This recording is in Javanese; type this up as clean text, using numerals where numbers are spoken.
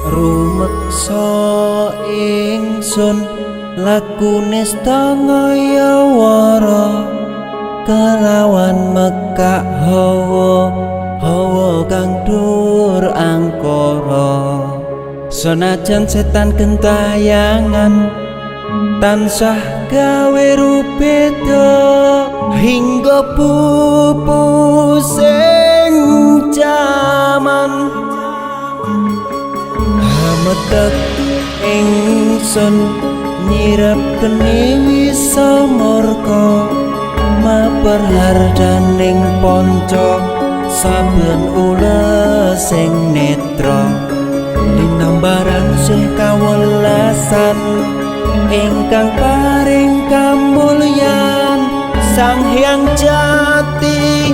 Rumeksa ingsun lakune setengah wara kelawan mekak hawa hawa kang dur angkara. Senajan setan gentayangan tansah gawe rubeda hingga pupus ing jaman. Hametek ingsun nyirep geni wisa murka maper hardaning ponco saben ules sing netra linambaran sih kawelasan ingkang paring kamulyan Sang Hyang Jati.